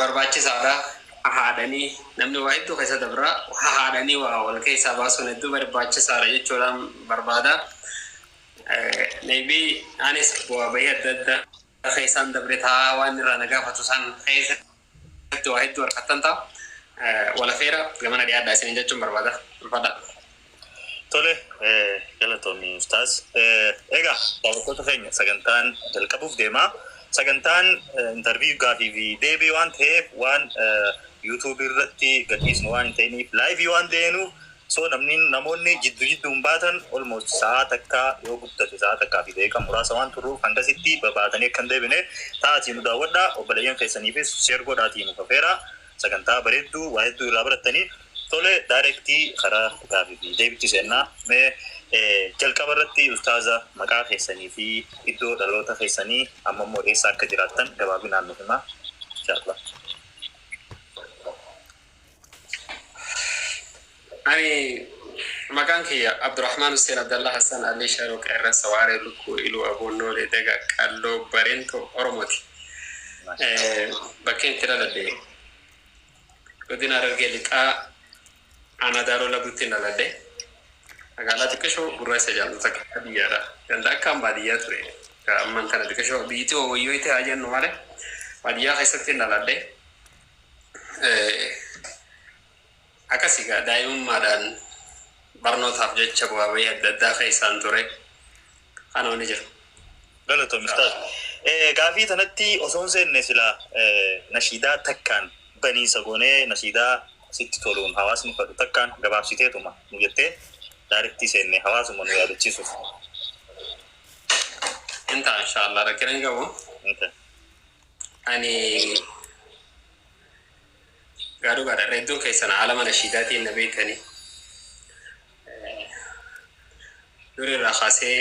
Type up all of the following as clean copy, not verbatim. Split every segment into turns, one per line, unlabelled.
Barbaachisaadha. Hahaadhanii namni waa hedduu keessa dabra. Hahaadhanii waa wal keessaa baasuun hedduu barbaachisaadha jechuudhaan barbaada. Maybe anis bu'aa bahii adda addaa keessaan dabre ta'a, waan irraa na gaafatu san keessatti waa hedduu harkattan ta'a. Walafeera gamana dhiyaadhaa isiniin jechuun barbaada. Ulfaadha.
Tole, galatoomi ustaaz. Egaa daawwattoota keenya, sagantaan jalqabuuf deema. Sagantaan interview gaafii fi deebii waan ta'eef, waan YouTube irratti gadhiisnu waan hin ta'iniif, live waan deenu, so namni namoonni jiddu jidduun baatan almost sa'a takka, yoo guddate sa'a takkaa fi daqiiqaa muraasa waan turruuf, hangasitti babaatanii akka hin deebine ta'atii nu daawwadhaa. Obboleeyyan keessaniifis share godhaatii nu kafeera. Sagantaa bareedduu waa hedduu irraa barattanii. Tole, direct karaa gaafii fi deebitti seennaa. Mee jalqaba irratti ustaaza, maqaa keessanii fi iddoo dhaloota keessanii, amma immoo eessa akka jiraattan gabaabinaan nuuf himaa, inshallah.
Ani maqaan kiyya Abdurrahmaan Hussein Abdallah Hassan Ali Sharoo Qeerransa Waaree Lukkuu Iluu Aboonnoolee Daga Qalloo Bareentoo Oromooti. Bakkeen itti dhaladhe godina Harargee Lixaa, aanaa Daaroo Labuutti dhaladhe. Magaalaa xiqqishoo gurraacha jedhamtu takka biyyaadha. Ganda akkaan baadiyyaa ture. Amman kana xiqqishoo biyyittii wawayyoo itti haa jennu malee baadiyyaa keessatti dhaladhe. Akkas egaa daa'imummaadhaan barnootaaf jecha bu'aa bahii adda addaa keessaan ture. Kana wanni jiru.
Galatoomi ustaaz. Gaafii tanatti osoo hin seenne silaa nashiidaa takkaan baniinsa goonee, nashiidaa sitti toluun hawaasni fadhu takkaan gabaabsiteetuma nu jettee direct seenne, hawaasuma nu yaadachiisuuf.
Hin ta'a inshaallah, rakkina hin qabu. Ani gaa dhugaadha, hedduun keessan haala nashiidaatiin na beektanii. Dur irraa kaasee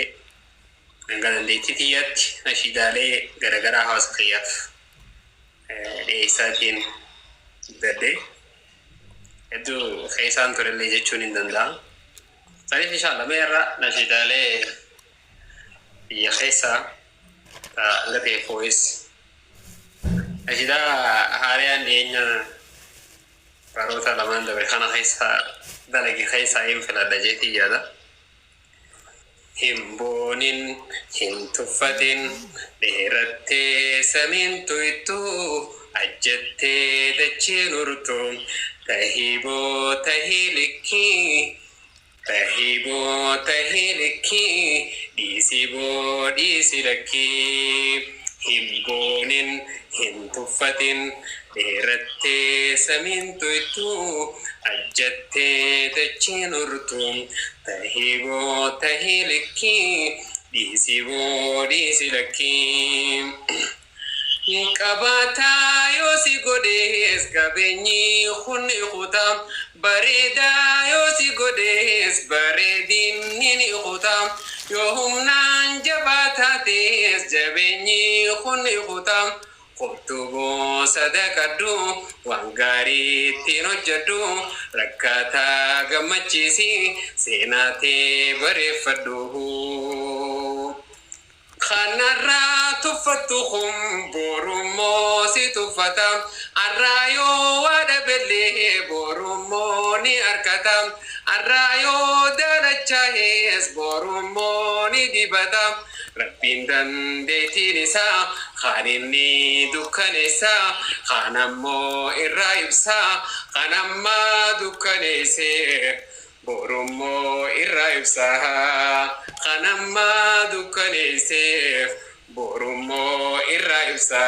hanga dandeettii xiyyaatti nashiidaalee garaagaraa hawaasa kiyyaaf dhiyeessaatiin guddadhee, hedduu keessaan turellee jechuun hin danda'a. Saniif inshallah mee irra nashiidaalee biyya keessaa hanga ta'e fooyis, nashiidaa haariyaan dhiyeenya baroota lamaan dabre kana keessa dalage keessaa hin filadha jeetii yaada. Hin boonin, hin tuffatin, dheerattee samiin tuytuu, ajjattee dacheen urtuu, tahiboo tahii likkii, tahiboo tahii likkii, dhiisiboo dhiisi lakkii. Hin boonin, hin tuffatin, dheerattee samiin tuytuu, ajjattee dacheen urtuu, tahiboo tahii likkii, dhiisiboo dhiisi lakkii. Qabaataa yoo si godhees qabeenyi kun ni kuta, bareedaa yoo si godhees bareedinni ni kuta, yoo humnaan jabaa taates jabeenyi kun ni kuta. Qottuboo sadaqadhu, waan gaarii ittiin hojjedhu, rakkaataa gammachiisi, seenaa tee bareeffadhu. Kanarraa tuffattu kun borummoo si tuffata. Arraa yoo waa dhabellee borummoo ni argata. Arraa yoo daalachaa'es borummoo ni dibata. Rabbiin dandeettiin isaa kan inni dukkaneessa, kan ammoo irraa ibsa, kan ammaa dukkaneesse borummoo irraa ibsa, kan ammaa dukkaneesseef borummoo irraa ibsa.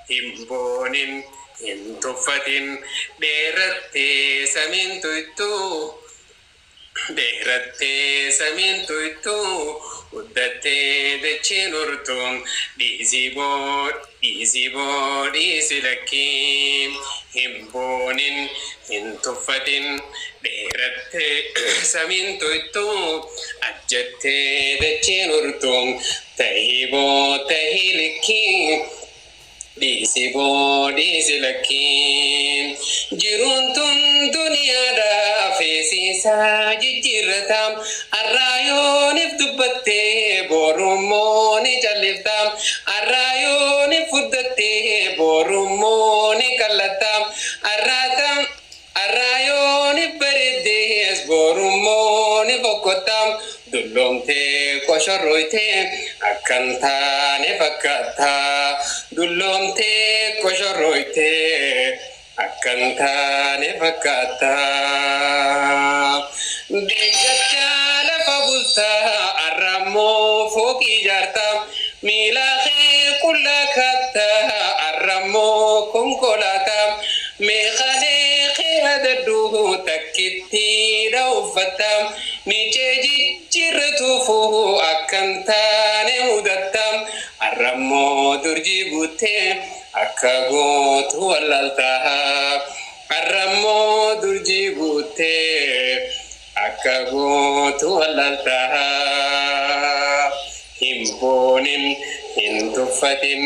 Hin boonin, hin tuffatin, dheerattee samiin tuytuu, dheerattee samiin tuytuu, guddattee dacheen urtuu, dhiisii boo dhiisii boo dhiisi lakkii. Hin boonin, hin tuffatin, dheerattee samiin tuytuu, ajjattee dacheen urtuu, tahii boo tahii likkii, dhiisi boo dhiisi lakkii. Jiruun tun duniyaadhaa feesiisaa jijjiirrata. Arraa yoonif dubbattee borummoo ni callifta. Arraa yoonif fuddattee Borummoo ni qallatta. Arraata arraayoo ni bareeddees, borummoo ni fokkotta. Dulloomtee qoshorroytee akkan taane fakkaata. Dulloomtee qoshorroytee akkan taane fakkaata. Deeggarsa lafa bultaa, arrammoo fooqii ijaarta. Miila kee qullaa katta, arrammoo konkolaataa. Meeshaalee kee adaddu takkittiidha uffatta. Miicee jijjiirratuufu akkan taane mudatta. Arrammoo durjii guuttee akka gootu wallaalta. Arrammoo durjii guuttee akka gootu wallaalta. Hin boonin, hin tuffatin,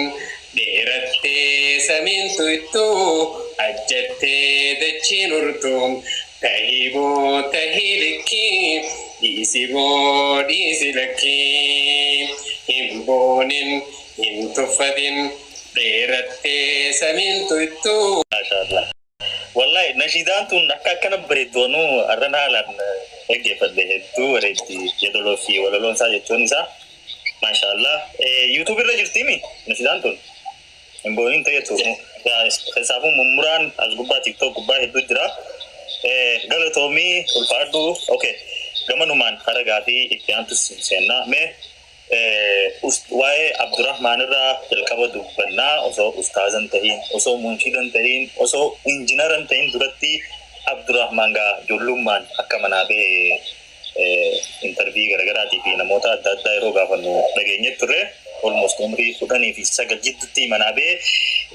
dheerattee samiin tuytuu, ajjattee dachiin urtuu. Tahii boo tahii likkii, dhiisi boo dhiisi lakkii. Hin boonin, hin tuffatin, dheerattee samiin tuytuu.
Maashaallah. Wallahi nashiidaan tun akka akkana bareeddoonuu har'an haalaan dhaggeeffadhe, hedduu bareeddi yeedaloo fi walaloon isaa jechuun isaa. Maashaallah. YouTube irra jirtiimi nashiidaan tun? Hin booniin ta'etu. Keessaafuu mummuraan as gubbaa TikTok gubbaa hedduu jira. Galatoomii, ulfaadhu. Okay. Gamanumaan hara gaafii itti aantu seennaa. Mee waa'ee Abdurrahmaan irraa jalqaba dubbannaa. Osoo ustaazan tahin, osoo munshidan tahin, osoo injinaran tahin duratti Abdurrahmaan gaa ijoollummaan akka manaa bahe interview garaagaraatii fi namoota adda addaa yeroo gaafannu dhageenye turre. Almost umrii 19 jidduutti manaa bahe.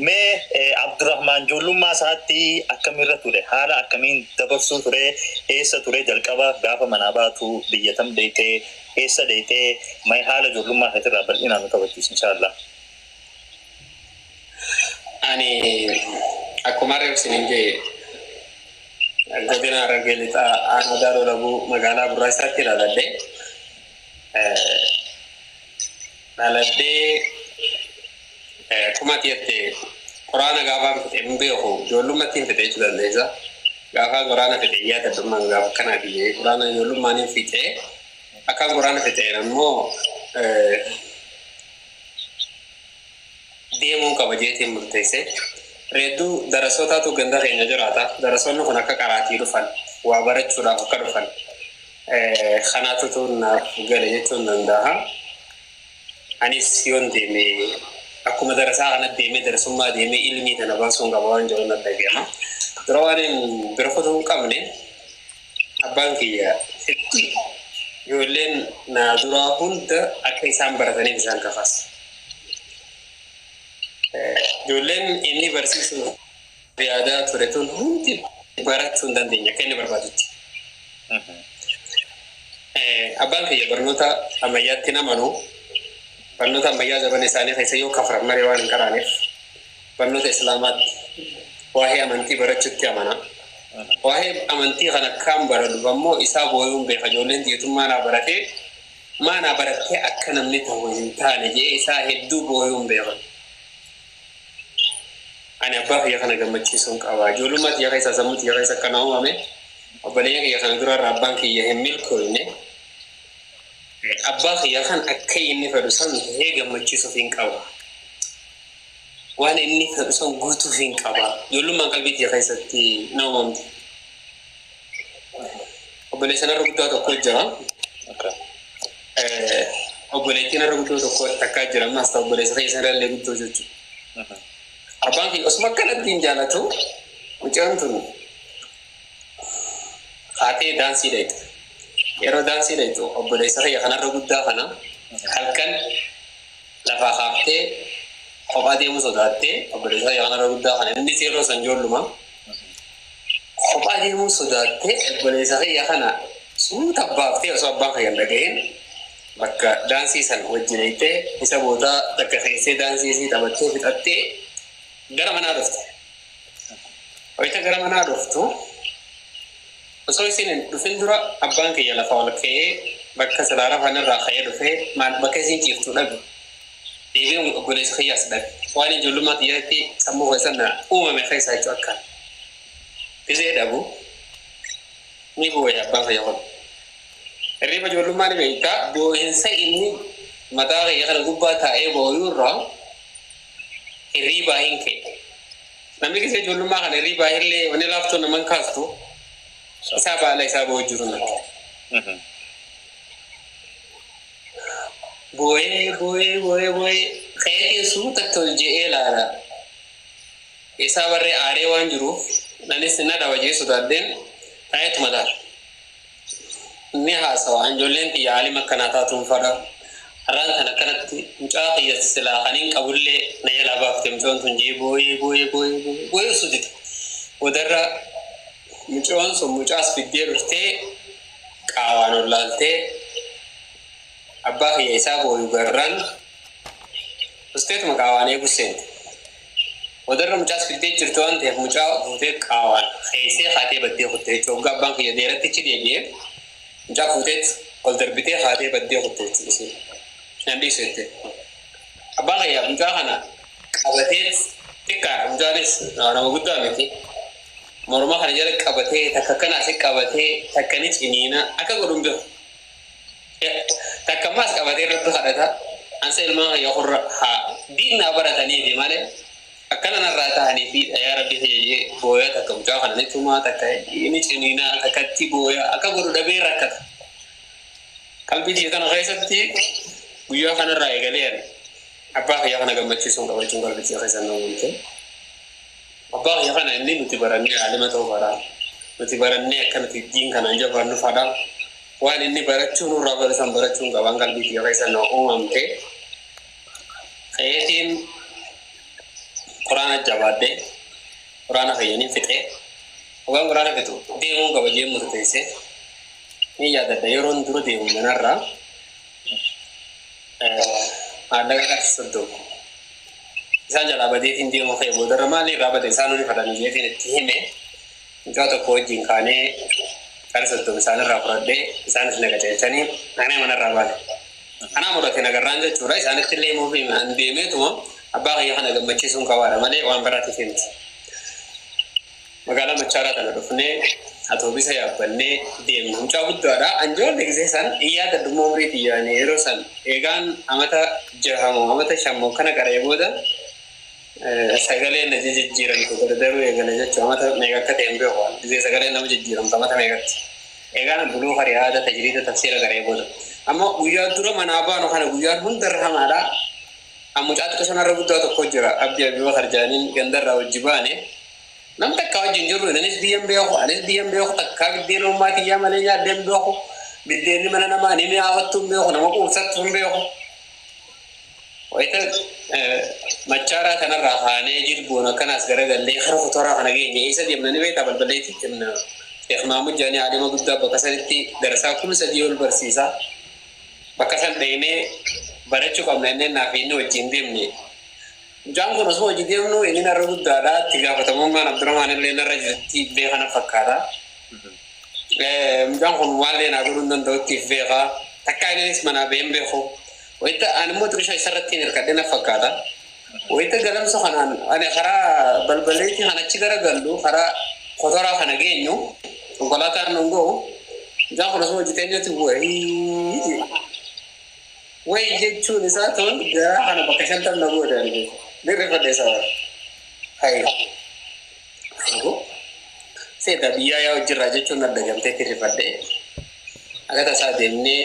Mee Abdurrahmaan ijoollummaa isaatti akkamirra ture? Haala akkamiin dabarsuu ture? Eessa ture jalqaba gaafa manaa baatu? Biyya tam deetee? Eessa deetee? Mee haala ijoollummaa keetirraa bal'inaan nu taphachiisu, inshaallah.
Ani akkuma reef isiniin jee, godina Harargee Lixaa, aanaa Daaroo Labuu, magaalaa Burraasaatti dhaladhee. Dhaladhee akkuma ati jette quraana gaafaan fixe hin beeku, ijoollummaatti hin fixe jechuu dandeessa. Gaafaan quraana fixe yaadadhummaan gaafa akkanaati jee quraana ijoollummaan hin fixe. Akkaan quraana fixeen ammoo deemuu qaba jeetiin murteesse. Reedduu darasootaatu ganda keenya jiraata. Darasoonni kun akka qaraatii dhufan, waa barachuudhaaf akka dhufan. Kanaatu naaf gale jechuun danda'a. Anis yoon deeme akkuma darasaa kana deemee, darasummaa deemee ilmii kana baasuun qaba waan jedhu na dhaga'ama. Dura waan hin bira kutuu hin qabne, abbaan kiyya hedduu ijoolleen naa duraa hunda akka isaan barataniif isaan kakaasa. Ijoolleen inni barsiisuuf yaadaa ture tun hundi barachuu hin dandeenye akka inni barbaadutti. Abbaan kiyya barnoota ammayyaatti namanu, barnoota ammayyaa zamana isaanii keessa yoo kafran malee waan hin qaraaneef, barnoota islaamaatti, waa'ee amantii barachuutti amana. Waa'ee amantii kana akkaan baradhu ammoo isaa booyuun beeka, ijoolleen dhiitummaa naa baratee maa naa barattee akka namni ta'u hin taane jee isaa hedduu booyuun beeka. Ani abbaa kiyya kana gammachiisuun qaba. Ijoollummaa kiyya keessa, sammuu kiyya keessa akkana uumame. Obboleeyyan kiyya kana duraarra abbaan kiyya hin milkoofne. Abbaa kiyya kan akka inni fedhu san tahee gammachiisuuf hin qaba. Waan inni fedhu san guutuuf hin qaba. Ijoollummaan qalbii kiyya keessatti na uumamte. Obboleessa narra guddaa tokko jira. Obboleettiin narra guddoo tokko takkaa jira. Ammas ta'u obboleessa keessa irra guddoo jechuudha. Abbaan kiyya osuma akkanatti hin jaalatu, mucaan tun haatee daansii dhayxu. Yeroo daansii dhayxu obboleessa kiyya kanarra guddaa kana halkan lafaa kaaftee kophaa deemuu sodaattee, obboleessa kiyya kanarra guddaa kana, innis yeroo san ijoolluma, kophaa deemuu sodaattee obboleessa kiyya kana suuta baaftee osoo abbaan kiyya hin dhagahin bakka daansii san wajjin dhayxee, isa booda takka keessee daansii isii taphattee fixattee gara manaa dhufte. Wayita gara manaa dhuftu, osoo isin hin dhufin dura abbaan kiyya lafa ol ka'ee bakka silaa rafan irraa ka'ee dhufee maal bakka isin ciiftu dhabe. Deebi'ee obboleessa kiyyaas dhabe. Waan ijoollummaa xiyyaatti sammuu keessan uumame keessa jechuudha akkaan. Gisee dhabu ni booya abbaan kiyya kun. Hirriba ijoollummaa ni beektaa, boohinsa inni mataa kiyya kana gubbaa taa'ee booyuu irraa hirribaa hin ka'e. Namni gisee ijoollummaa kana hirribaa illee wanni laaftoo naman kaastu isaa baala isaa boo'u jiru natti. Booyee booyee booyee booyee ka'eetiin suutatti ol je'ee ilaala. Isaa barree aaree waan jiruuf nanis na dhawa jee sodaadheen taa'eetuma laala. Inni haasawa, ijoolleen tiyya aalima akkanaa taatuun fadha. Har'aan tan akkanatti mucaa kiyya silaa kaniin qabullee na jalaa baafte mucoon tun jee booyee booyee booyee booyee booyee osoo dide. Boodarra mucoon sun mucaas fiddee dhuftee qaawaan ol laaltee abbaa kiyya isaa booyu garraan dhusteetuma qaawaan eegu seente. Boodarra mucaas fiddee jirtu waan ta'eef mucaa fuutee qaawaan keeysee kaatee baddee kutte jechuudha. Hoggaa abbaan kiyya deeratti achi deebi'ee mucaa fuuteet ol darbitee kaatee baddee kutte jechuudha. Nan dhiisu jette. Abbaan kiyya mucaa kana qabateet, xiqqaadha mucaanis, nama guddaa miti. Morma kana jala qabatee, takka akkana asi qabatee, takka ni ciniina, akka godhu hin beeku. Takka ammaas qabatee rabbi kadhata. Ansa ilmaan kiyya kurra haa diinaa barataniifi malee akkana narraa tahaniifi yaa rabbi kiyya jee booya, takka mucaa kana ni tumaa, takka ni ciniina, takka itti booya, akka godhu dhabee rakkata. Qalbii tiyya tana keessatti guyyaa kanarraa eegalee ani abbaa kiyya kana gammachiisuun qaba jechuun qalbii tiyya keessa na uumte. Abbaa kiyya kana inni nuti barannee aalima ta'uu fadha. Nuti barannee akka nuti diin kanaan jabaannu fadha. Waan inni barachuu nurraa barisan barachuun qabaan qalbii tiyya keessa na uumamte. Ka'eetiin quraana jabaadhee quraana fayyanii fixee, hoggaan quraana fixu deemuun qaba jee murteesse. Ni yaadadha, yeroon dura deemu manarraa maallaqa qarshii 30 isaan jalaa badeetiin deemuu ka'e. Boodarra maali irraa bade, isaan nuni fadhanii jeetiin itti hime. Mucaa tokko wajjin kaanee qarshii 30 isaanirraa fudhadhee, isaanis na qajeelchanii anee manarraa baane. Kanaa mudate nagarraan jechuudha. Isaanitti illee himuuf an deemeetuma abbaa kiyya kana gammachiisuun qabaadha malee waan biraatiif miti. Magaalaa Machaaraa kana dhufnee atoobisa yaabbannee deemna. Mucaa guddaadha. Anjoollee gisee san hin yaadadhu immoo umrii xiyyaanii yeroo san eegaan amata jahamoo amata shammoo kana qaree booda sagaleen na jijjiiramtu gardaruu eegale jechuudha. Amata meeqa akka ta'e hin beeku. Gisee sagaleen nama jijjiiramtu amata meeqatti. Eegaan buluu hariyaada tajriida tafsiira qaree booda. Amma guyyaa dura manaa baanu kana guyyaan hundarra hamaadha. Mucaa xiqqoo sanarra guddaa tokko jira. Abdii Abii Bakar jaaniin gandarraa wajji baane. Nam takka wajjin jirru, anis biyyan beeku, anis biyyan beeku, takkaa biddeen ummaa tiyyaa malee nyaadhee hin beeku. Biddeenni mana namaa ni mi'aawattu hin beeku, nama quubsattu hin beeku. Wayita Machaaraa kanarraa kaanee jilboon akkanaas garagallee kara kotoraa kana geenye, eessa deemna ni beektaa? Balballeetti deemna. Sheekh Mahmud Jaanii aalima guddaa bakka sanitti darasaa 3000 ol barsiisa. Bakka san dhaqnee barachuu qabna inneen naaf inni wajjin deemne. Mucaan kun osoo hojii deemnu inni narra guddaadha. Itti gaafatamummaan Abdurrahmaan illee narra jirti beekana fakkaata. Mucaan kun waan naa godhuu hin danda'uttiif beeka. Takkaa innis manaa baheen beeku. Wayita ani immoo xiqqisha isarratti hin hirkadhe na fakkaata. Wayita galamsa kanaan ani karaa balbaleetii kan achi garagallu, karaa kotoraa kana geenyu, konkolaataan nun ga'u. Mucaan kun osoo hojii teenyatti wayii wayi jechuun isaa tun garaa kana bakka 50 na goote ani beeku. Dirri fadhe isaa bara. Hayi. Seeta biyyaa yaa hojirraa jechuun adda gamtee tirrifadhe. Akka tasaa deemnee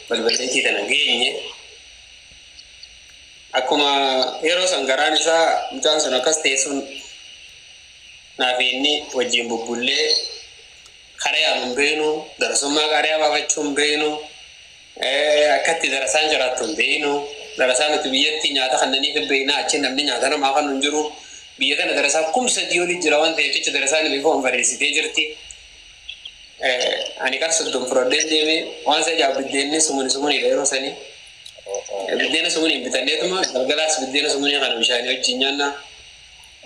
balballeetii tana geenye. Akkuma yeroo san garaan isaa mucaan sun akkas ta'e sun naaf inni wajjin bubbullee karaa yaalu hin beeknu, darasummaa qaariyaa baafachuu hin beeknu, akkatti darasaan jiraattu hin beeknu. Darasaa nuti biyyatti nyaata kannaniif hin beekna, achi namni nyaata namaa kan hin jiru. Biyya kana darasaa 3000 olii jira waan ta'eef jecha darasaan bifa barreessitee jirti. Ani qar 30 fudhadheen deemee, waan isa ajaa'ib biddeenni sumuni sumuniidha yeroo sanii. Biddeena sumuniin bitanneetuma galgalaas biddeena sumunii kana bishaanii wajjin nyaanna.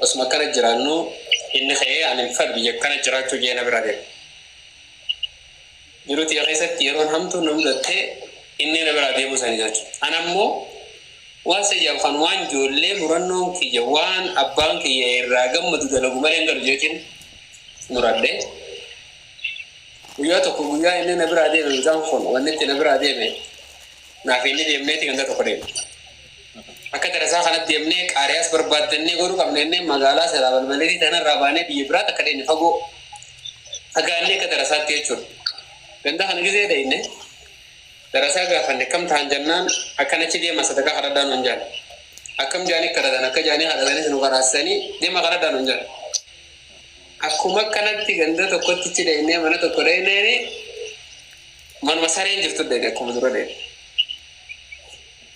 Osuma akkana jiraannu inni ka'ee ani hin fedhu biyya akkana jiraachuu jee na bira deema. Jiruu tiyya keessatti yeroon hamtuun na mudattee inni na biraa deemuu sanii jechuudha. Ana immoo Waan sayyaaf kan waan ijoollee murannoon kiyya waan abbaan kiyya irraa gammadu dalagu malee hin galu jeetiin muradhe. Guyyaa tokko guyyaa inni na biraa deeme, mucaan kun wanni itti na biraa deeme, naaf inni deemneeti ganda tokko deeme. Akka darasaa kanatti deemnee qaariyaas barbaaddannee godhuu qabne, inni magaalaa silaa balbaleetii tanarraa baanee biyya biraa takka deemne, fagoo fagaannee akka darasaatti jechuudha. Ganda kana gisee dhayne, darasaa gaafanne, akkam ta'an jennaan, akkanachi deema, sadaqaa kadhadhaa nuun jaan. Akkam jaanii kadhatan, akka jaanii kadhatanis nu karaasisanii deema kadhadhaa nuun jaan. Akkuma akkanatti ganda tokkotti ichi dhaynee, mana tokko dhayneeni, manuma sareen jirtu dhayne. Akkuma dura dhayne.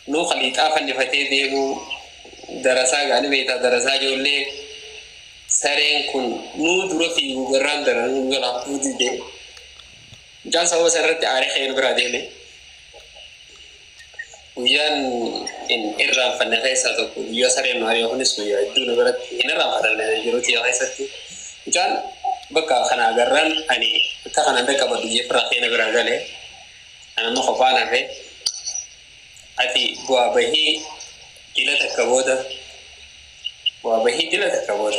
Nuu khaliixaa fannifatee deemuu darasaa gaani beektaa, darasaa ijoollee sareen kun nuu dura fiigu garraan daran nu jalaa fuudhii deemu. Mucaan sababa sana irratti aaree ka'ee nu biraa deeme. Guyyaan hin irraanfanne keessaa tokko guyyaa sareen nu ari'e kunis guyyaa hedduu nu biratti hin irraanfatamne yeroo xiyya keessatti. Mucaan bakka kana agarraan ani akka kanaan dhaqqabadhu jeefirraa ka'ee na biraa galee, ani amma kophaan hafe. Ati bu'aa bahii dila takka booda, bu'aa bahii dila takka booda,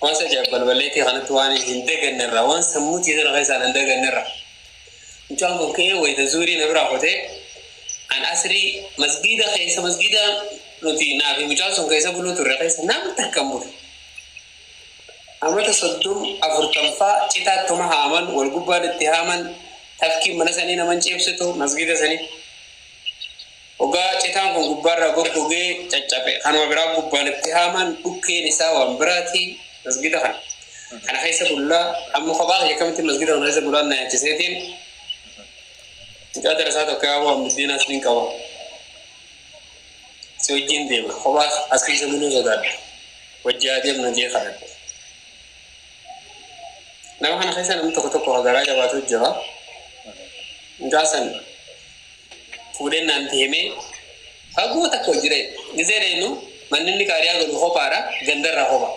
waan sa ajaa'ib balballeetii kanatti waan hin daganne irraa, waan sammuu tiisana keessaan hin daganne irraa, mucaan kun ka'ee wayita zuurii na biraa kutee, an asrii masgiida keessa, masgiida nuti naa fi mucaan sun keessa buluu turre keessa nam takka hin bulu. Amata 30 40ffaa citaattuma haaman, wal gubbaan itti haaman, tafkiin mana sanii naman ceebsitu masgiida sanii. Hoggaa citaan kun gubbaarraa goggogee caccabe, kanuma biraa gubbaan itti haaman, dhukkeen isaa waan biraati masgiida kana. Kana keessa bullaa amma kophaa kiyya akkamitti masgiida kana keessa bulaan na yaachiseetiin, mucaa darasaa tokko yaa waan biddeenaas nin qaba. Si wajjin deema, kophaa as keessa buluu sodaadha. Wajji haa deemnu jee kadhadhe. Nama kana keessa namni tokko tokko garaa jabaatu jira. Mucaa san fuudhee naan deemee fagoo takka hojii dha'e. Gizee dhaynu manni inni qaariyaa godhu kophaadha, gandarraa kopha.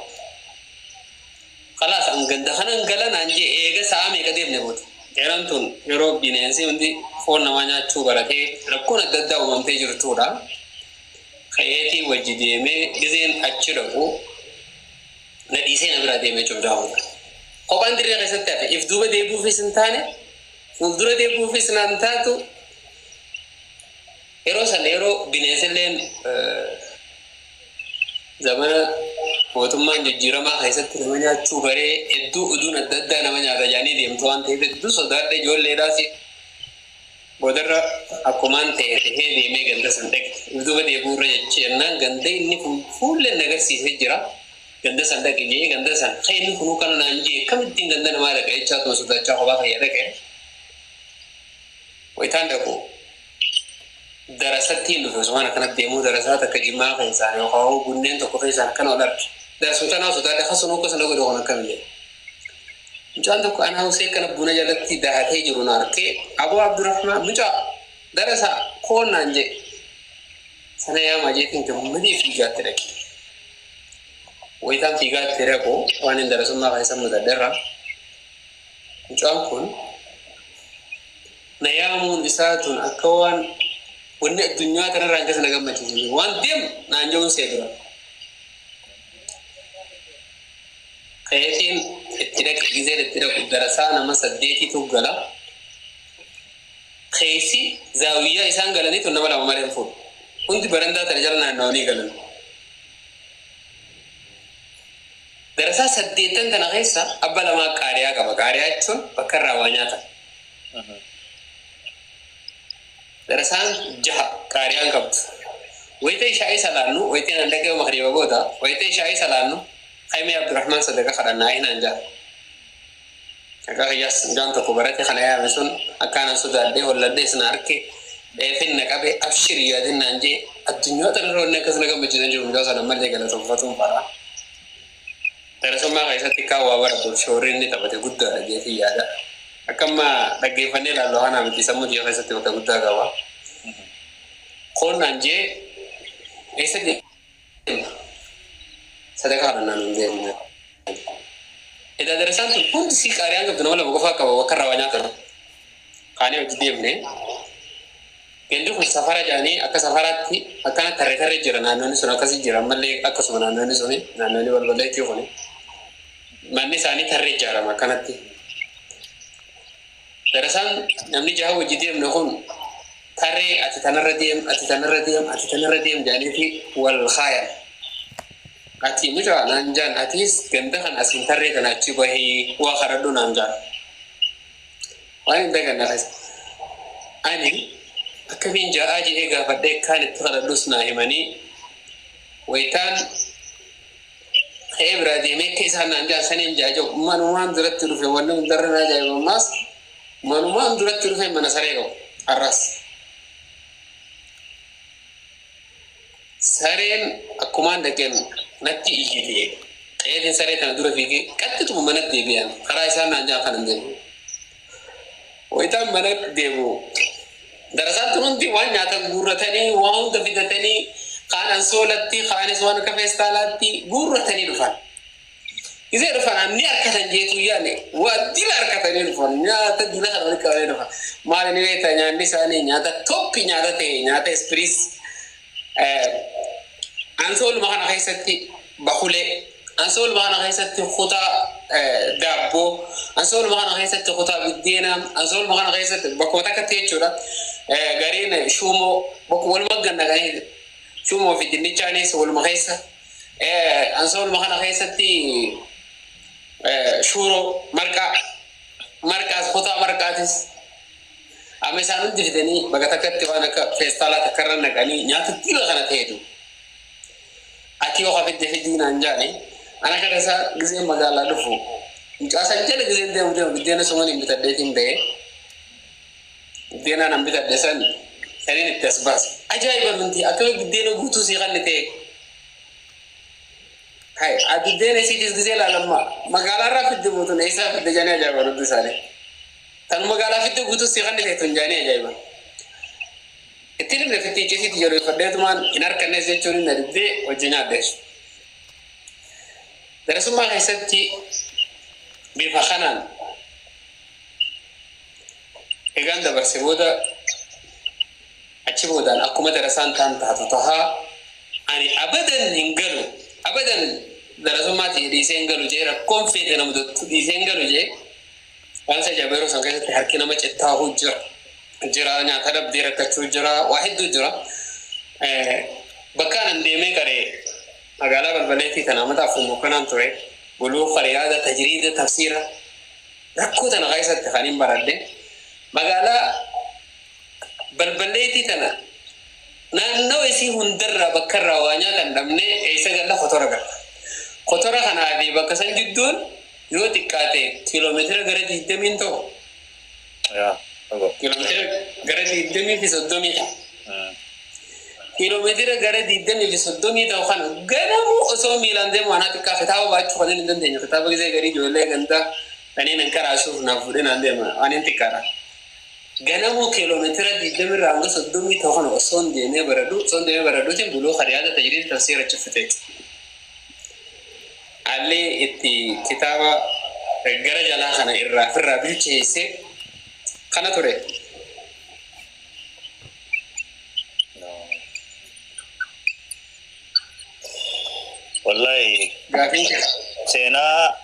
Khalaas, an ganda kanan gala naan jee, eega sa'a meeqa deemne booda. Yeroon tun yeroo bineensi hundi foon namaa nyaachuu baratee rakkoon adda addaa uumamtee jirtudha. Ka'eetii wajji deemee gizeen achi dhaqu na dhiisee na biraa deemee cimdaa hunda. Kophaan dirree keessatti hafe, if duuba deebi'uufis hin taane, fuuldura deebi'uufis naan taatu. Yeroo san yeroo bineensilleen zamana mootummaan jijjiiramaa keessatti nama nyaachuu baree, hedduu oduun adda addaa nama nyaata jedhanii deemtu waan ta'eef, hedduu sodaadhe ijoolleedhaas. Boodarra akkumaan ta'e tahee deemee ganda san dhaqe. If duuba deebi'uu irra jechi jennaan ganda inni fuulleen na agarsiisee jira. Ganda san dhaqe jee, ganda san kan inni kunuu kana naan jee, akkamittiin ganda namaa dhaqa jechaa tuma sodaachaa kophaa kiyya dhaqe. Wayitaan dhaqu darasatti hin dhufe, osoo akkanatti deemuu darasaa takka jimaa keessaan yookaan bunneen tokko keessaan akkana ol arge. Darasuma tanaa sodaadhe, akkasuma akkasuma godhe kun akkami jedhe. Mucaan tokko anaa Husee kana buna jalatti dahatee jiru na arkee, "Aboo Abdurrahmaan, mucaa darasaa koon" naan jedhe. Sana yaamaa jeetiin gammadee fiigaatti dhaqe. Wayitaan fiigaatti dhaqu waan hin darasummaa keessa mudadherra. Mucaan kun na yaamuun isaa tun akka waan wanni addunyaa kanarraa hin keessa na gammachiisu. Waan deem naan jehuun see dura. Ka'eetiin itti dhaqe, gizeen itti dhaqu darasaa nama saddeetitu gala. Keessi zaawiyyaa isaan galanii tun nama lama malee hin fuudhu. Hundi barandaa tana jala naanna'anii galan. Darasaa saddeettan tana keessa abba lamaa qaariyaa qaba. Qaariyaa jechuun bakka irraa waa nyaatan. Darasaan jaha qaariyaan qabdu. Wayita ishaa'ii salaannu, wayitiin an dhaqee magriiba booda, wayita ishaa'ii salaannu, "Kaymee Abdurrahmaan, sadaqa kadhannaa" hinaan jaa. Akka kiyyaas mucaan tokko barate kana yaame sun akkaanan sodaadhee holladhees na arke, dheefin na qabe, "Abshir, yaadin" naan jee. Addunyaa tanarra wanni akkas na gammachiisan jiru, mucaa sana ammallee galatoonfatuun fara. Darasummaa keessatti kaan waa baradhuuf shoorri inni taphate guddaadha jeetii yaada. Akka amma dhaggeeffannee ilaallu kanaa miti, sammuu kiyya keessatti bakka guddaa qaba. Koon naan jee, "Eessa deemna?" "Sadaqaa kadhannaa nuun deemna." Edaa darasaan tun hundi sii qaariyaan qabdu nama lama qofaa qaba bakka irraa waa nyaatan. Kaanee hojii deemne. Gandi kun safara jedhanii akka safaraatti akkana tarree tarree jira. Naannoonni sun akkasii jira ammallee, akkasuma naannoonni suni, naannoonni balballeettii kuni manni isaanii tarree ijaarama akkanatti. Darasaan namni jaha hojii deemne kun tarree, ati tanarra deem, ati tanarra deem, ati tanarra deem jedhanii fi wal kaayan. Ati mucaa naan jaan, atis ganda kan asiin tarree kana achi bahii waa kadhadhu naan jaan. Waan hin daganne keessa. Ani akkamiin ja'aa jedhee gaafadhee kaan itti kadhadhus naa himanii, wayitaan ka'ee biraa deemee akka isaan naan jaan saniin jaa jiru manumaan duratti dhufe. Wanni hundarra na ajaa'iba ammaas manumaan duratti dhufe mana saree qabu har'as. Sareen akkumaan dhaqeen natti iyyite. Qeetiin saree tana dura fiigee qaxxituma mana deebi'an karaa isaan naan jaan kanan deemu. Wayitaan mana deemu darasaan tun hundi waan nyaatan guurratanii, waan hunda fidatanii, kaan ansoolatti, kaanis waan akka feestaalaatti guurratanii dhufan. Isee dhufan ni harkatan jeetu yaane, waa dila harkatanii dhufan, nyaata dila kana walitti qabanii dhufan. Maali ni beektaa, nyaanni isaanii nyaata toppi nyaata ta'e, nyaata ispiriis. Ansooluma kana keessatti bakulee, ansooluma kana keessatti kutaa daabboo, ansooluma kana keessatti kutaa biddeenaa, ansooluma kana keessatti bakkuma takkatti jechuudha. Gariin shuumoo bakkuma waluma gannaqanii, shuumoo fi dinnichaanis waluma keessa. Ansooluma kana keessatti shuuroo, marqaa, marqaas, kutaa marqaatis. Amma isaan hundi fidanii bakka takkatti waan akka feestaalaa takkarra naqanii nyaata dila kana ta'etu. Ati yoo hafidde fidii naan jaani, ana akka tasaa giseen magaalaa dhufu mucaa san jala giseen deemu deemu biddeena suman hin bitadheetiin ba'ee, biddeena nan bitadhe san saniin itti as baase. Ajaa'iba minti, akkami biddeena guutuu sii kanni ta'e. Hai, biddeena isiitis gisee ilaalamma magaalaarraa fidde guutuun eessaa fidde jedhanii ajaa'iba hundi isaanii. Tan magaalaa fidde guutuu sii kanni ta'e tun jedhanii ajaa'iba. Ittiin himne fitti icciitiitti jabeeffadheetumaan hin harkannes jechuun hin dibdee hojii nyaadhees. Darasummaa keessatti bifa kanaan egaan dabarse booda, achi boodaan akkuma darasaan taan taatu tahaa, ani abadan hin galu, abadan darasummaatti dhiisee hin galu jee, rakkoon feete nama dottu dhiisee hin galu jee. Waan isa ajaa'iba, yeroo san keessatti harki nama cittaahuu jira jira, nyaata dhabdee rakkachuu jira, waa hedduu jira. Bakka anan deemee qaree magaalaa balbaleetii tana amata afur kanaan ture, buluuqa, riyaada, tajriida, tafsiira, rakkoo tana keessatti kan hin baradhe. Magaalaa balbaleetii tana naannoo isii hundarraa bakka irraa waa nyaatan dhabnee eessa galla? Kotora galla. Kotora kanaa fi bakka san jidduun yoo xiqqaate kiiloomeetira gara 20 ta'u.
Yaa, fagoo.
Kiiloomeetira gara 20 fi 30 ta'a. Kiiloomeetira gara 20 fi 30 ta'u kana ganamuu osoo miilaan deemu anaa xiqqaa kitaaba baachuu kan hin dandeenye. Kitaaba gisee garii ijoollee gandaa kanneen hin karaasuuf naaf fuudhee naan deema, waan hin xiqqaadha. Ganamuu kiiloomeetira 20 irraa hanga 30 ta'u kana osoo hin deemee baradhu, osoo hin deemee baradhuutiin buluu kariyaada tajriid tafsiira ciffite. Haalli itti kitaaba gara jalaa kana irraa ofirraa bilcheesse kana ture.
Wallahi
Gaafiin kee.
Seenaa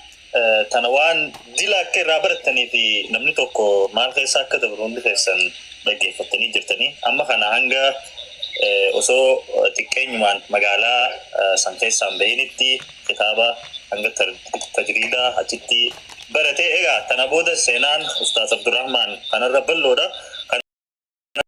tana waan dila akka irraa barattanii fi namni tokko maal keessa akka dabru hundi keessan dhaggeeffattanii jirtanii. Amma kana hanga osoo xiqqeenyumaan magaalaa san keessaan bahinitti kitaaba hanga tajriidaa achitti barate. Egaa tana booda seenaan Ustaaz Abdurrahmaan kanarra bal'oodha.